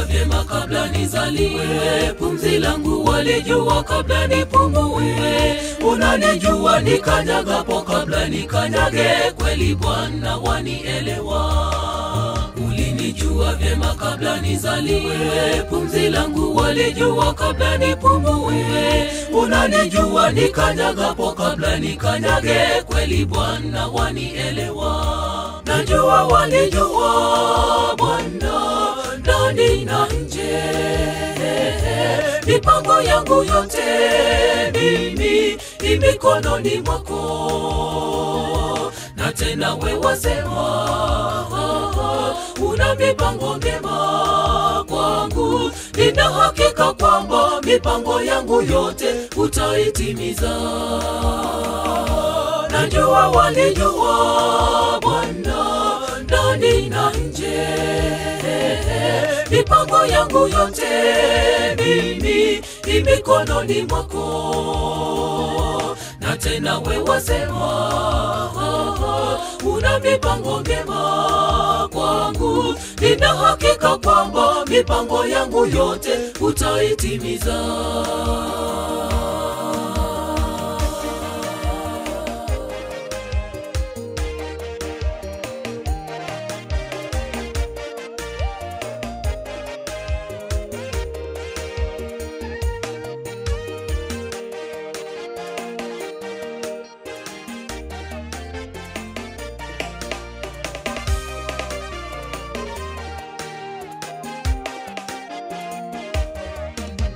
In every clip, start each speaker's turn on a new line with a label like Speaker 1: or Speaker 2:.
Speaker 1: vyema kabla nizaliwe, pumzi langu walijua kabla nipumue. Unanijua nikanyagapo kabla nikanyage, kweli Bwana wanielewa. Ulinijua vyema kabla nizaliwe, pumzi langu walijua kabla nipumue. Unanijua nikanyagapo kabla nikanyage, kweli Bwana wanielewa. Najua walijua Bwana ndani na nje, mipango yangu yote mimi ni mikononi mwako. Na tena wewe wasema una mipango mema kwangu, nina hakika kwamba mipango yangu yote utaitimiza. Najua walijua Bwana ndani na nje, mipango yangu yote mimi ni mikononi mwako. Na tena wewe wasema una mipango mema kwangu, nina hakika kwamba mipango yangu yote utaitimiza.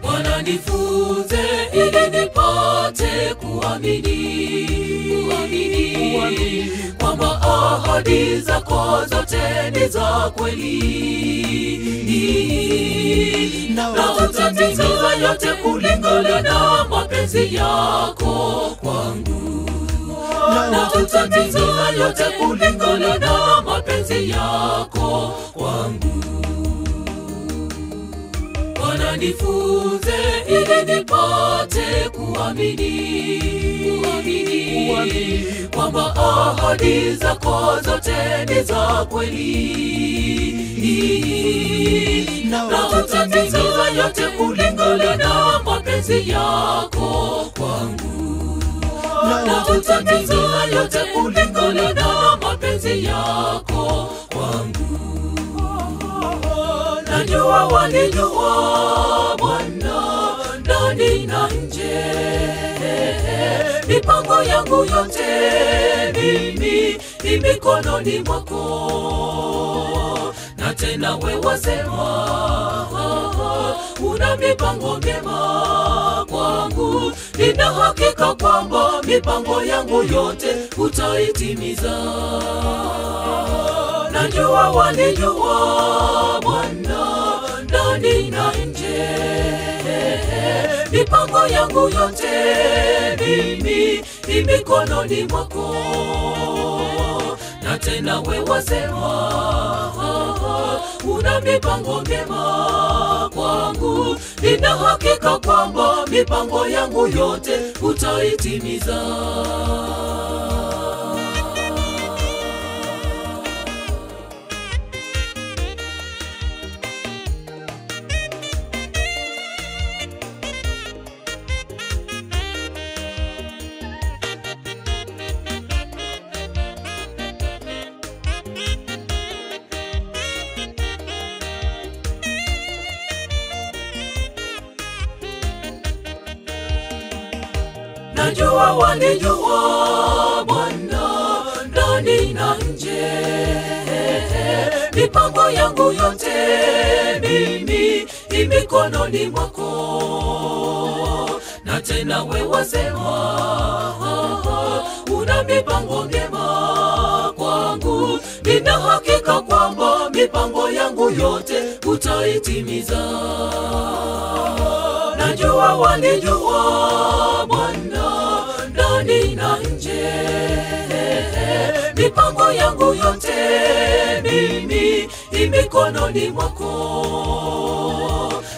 Speaker 1: Bwana nifunze ili nipate kuamini, kwamba ahadi zako zote ni za kweli, na utatimiza yote kulingana na mapenzi yako kwangu. Na utatimiza yote kulingana na mapenzi yako kwangu. Bwana nifunze ili nipate kuamini, kwamba ahadi zako zote ni za kweli, na utatimiza yote kulingana na mapenzi yako kwangu. Na utatimiza yote kulingana na mapenzi yako kwangu. Najua walijua Bwana ndani na nje, mipango yangu yote mimi ni mikononi mwako. Na tena wewe wasema una mipango mema kwangu, nina hakika kwamba mipango yangu yote utaitimiza. Najua walijua Bwana ndani na nje, mipango yangu yote mimi ni mikononi mwako. Na tena wewe wasema una mipango mema kwangu, nina hakika kwamba mipango yangu yote utaitimiza. Najua walijua Bwana ndani na nje, mipango yangu yote mimi ni mikononi mwako. Na tena wewe wasema una mipango mema kwangu, nina hakika kwamba mipango yangu yote utaitimiza. Najua walijua Bwana ndani na nje, mipango yangu yote mimi ni mikononi mwako.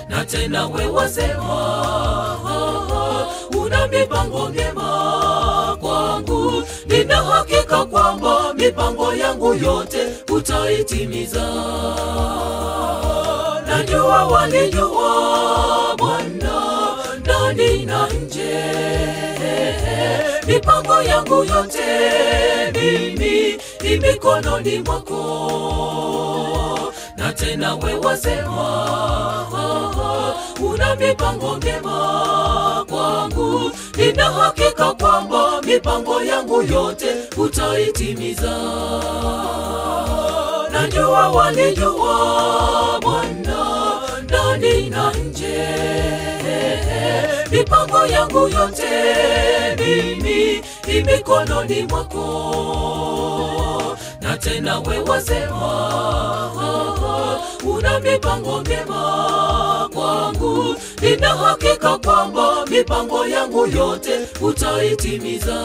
Speaker 1: Na tena wewe wasema una mipango mema kwangu, nina hakika kwamba mipango yangu yote utaitimiza. Najua walijua Bwana ndani na nje. Mipango yangu yote mimi imikononi mwako. Na tena wewe wasema una mipango mema kwangu. Nina hakika kwamba mipango yangu yote utaitimiza. Najua walijua Bwana ndani na nje. Mipango yangu yote mimi imikononi mwako. Na tena wewe wasema una mipango mema kwangu. Nina hakika kwamba mipango yangu yote utaitimiza.